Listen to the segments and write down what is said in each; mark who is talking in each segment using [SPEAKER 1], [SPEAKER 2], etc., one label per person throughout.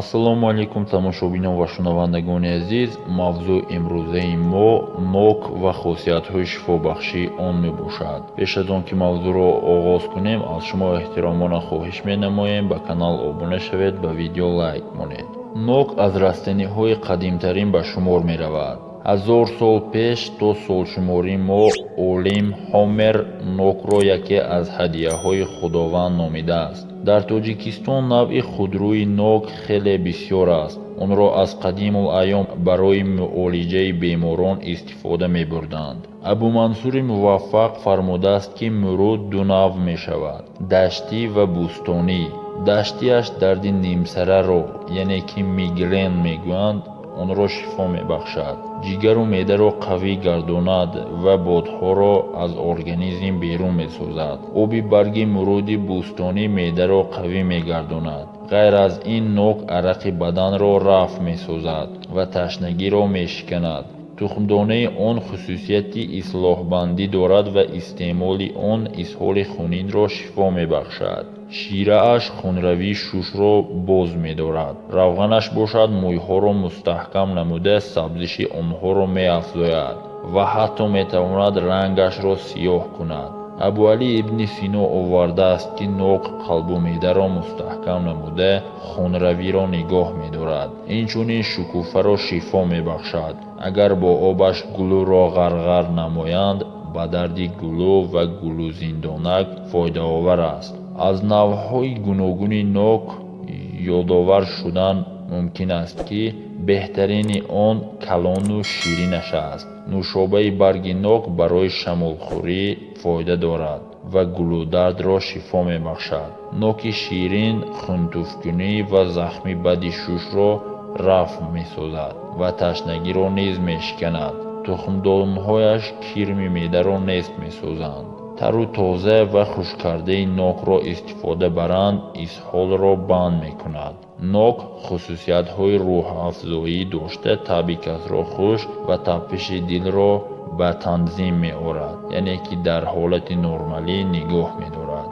[SPEAKER 1] Ассалому алайкум, тамошобинон ва шунавандагони азиз. Мавзӯи имрӯзаи мо нок ва хосиятҳои шифобахшии он мебошад. Пеш аз он ки мавзӯъро оғоз кунем, аз шумо эҳтиромона хоҳиш менамоем, ба канал обуна шавед, ба видео лайк монед. Нок аз растаниҳои қадимтарин ба шумор меравад. 1000 сол пеш то солшумории мо олим Ҳомер нокро яке аз ҳадияҳои Худованд номидааст. Дар Тоҷикистон навъи худрӯи нок хеле бисёр аст. Онро аз қадимул айём барои муолиҷаи беморон истифода мебурданд. Абумансури Муваффақ фармудааст, ки муруд ду навъ мешавад: даштӣ ва бӯстонӣ. Даштиаш дарди нимсараро, яъне ки мигрен мегӯянд, онро шифо мебахшад, ҷигару меъдаро қавӣ гардонад ва бодҳоро аз организм берун месозад. Оби барги муруди бӯстонӣ меъдаро қавӣ мегардонад. Ғайр аз ин, нок арақи баданро рафъ месозад ва ташнагиро мешиканад. Тухмдонаи он хусусияти ислоҳбандӣ дорад ва истеъмоли он исҳоли хунинро шифо мебахшад. Ширааш хунравии шушро боз медорад. Равғанаш бошад, мӯйҳоро мустаҳкам намуда, сабзиши онҳоро меафзояд ва ҳатто метавонад рангашро сиёҳ кунад. Абуалӣ ибни Сино овардааст, ки нок қалбу меъдаро мустаҳкам намуда, хунравиро нигоҳ медорад, инчунин шукуфаро шифо мебахшад. Агар бо обаш гулӯро ғарғар намоянд, ба дарди гулӯ ва гулӯзиндонак фоидаовар аст. Аз навъҳои гуногуни нок ёдовар шудан мумкин аст, ки беҳтарини он калону ширинаш аст. Нӯшобаи барги нок барои шамолхӯрӣ фоида дорад ва гулӯдардро шифо мебахшад. Ноки ширин хунтуфкунӣ ва захми бади шушро рафъ месозад ва ташнагиро низ мешиканад. Тухмдонҳояш кирми меъдаро нест месозанд. Тару тоза ва хушккардаи нокро истифода баранд, исҳолро банд мекунад. Нок хусусиятҳои рӯҳафзоӣ дошта, табъи касро хуш ва тапиши дилро ба танзим меорад, яъне ки дар ҳолати нормалӣ нигоҳ медорад.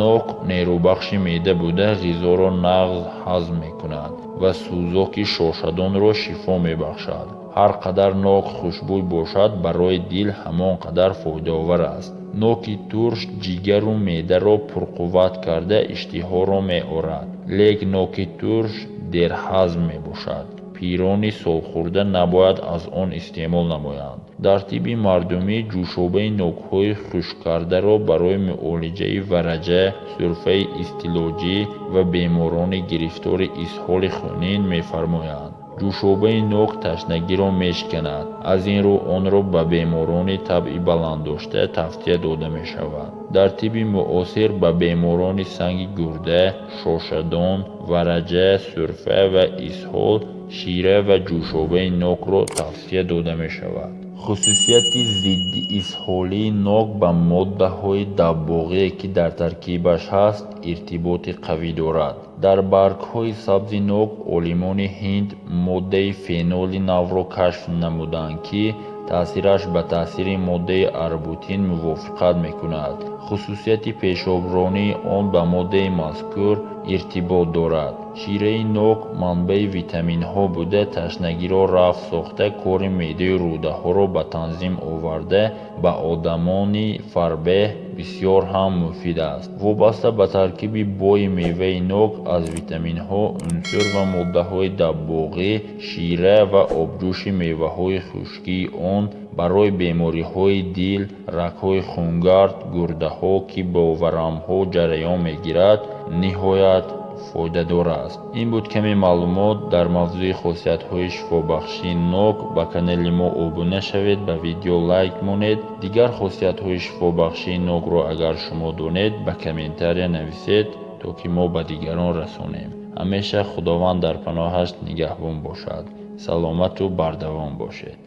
[SPEAKER 1] Нок нерӯбахши меъда буда, ғизоро нағз ҳазм мекунад ва сӯзоки шошадонро шифо мебахшад. Ҳар қадар нок хушбӯй бошад, барои дил ҳамон қадар фоидаовар аст. Ноки турш ҷигару меъдаро пурқувват карда, иштиҳоро меорад. Лек ноки турш дерҳазм мебошад. Пирони солхӯрда набояд аз он истеъмол намоянд. Дар тибби мардумӣ ҷӯшобаи нокҳои хушккардаро барои муолиҷаи вараҷа, сулфаи истилоҷӣ ва беморони гирифтори исҳоли хунин мефармоянд. Ҷӯшобаи нок ташнагиро мешиканад, аз ин рӯ онро ба беморони табъи баланддошта тавсия дода мешавад. Дар тибби муосир ба беморони санги гурда, шошадон, вараҷа, сулфа ва исҳол шира ва ҷӯшобаи нокро тавсия дода мешавад. Хусусияти зиддиисҳолии нок ба моддаҳои даббоғие, ки дар таркибаш ҳаст, иртиботи қавӣ дорад. Дар баргҳои сабзи нок олимони ҳинд моддаи феноли навро кашф намуданд, ки таъсираш ба таъсири моддаи арбутин мувофиқат мекунад. Хусусияти пешобронии он ба моддаи мазкур иртибот дорад. Шираи нок манбаи витаминҳо буда, ташнагиро рафъ сохта, кори меъдаю рӯдаҳоро ба танзим оварда, ба одамони фарбеҳ бисёр ҳам муфид аст. Вобаста ба таркиби бои меваи нок аз витаминҳо, унсур ва моддаҳои даббоғӣ, шира ва обҷӯши меваҳои хушкии он барои бемориҳои дил, рагҳои хунгард, гурдаҳо, ки бо варамҳо ҷараён мегирад, ниҳоят фоидадор аст. Ин буд каме маълумот дар мавзӯи хосиятҳои шифобахшии нок. Ба канали мо обуна шавед, ба видео лайк монед. Дигар хосиятҳои шифобахшии нокро агар шумо донед, ба комментария нависед, то ки мо ба дигарон расонем. Ҳамеша Худованд дар паноҳаш нигаҳбон бошад. Саломату бардавом бошед.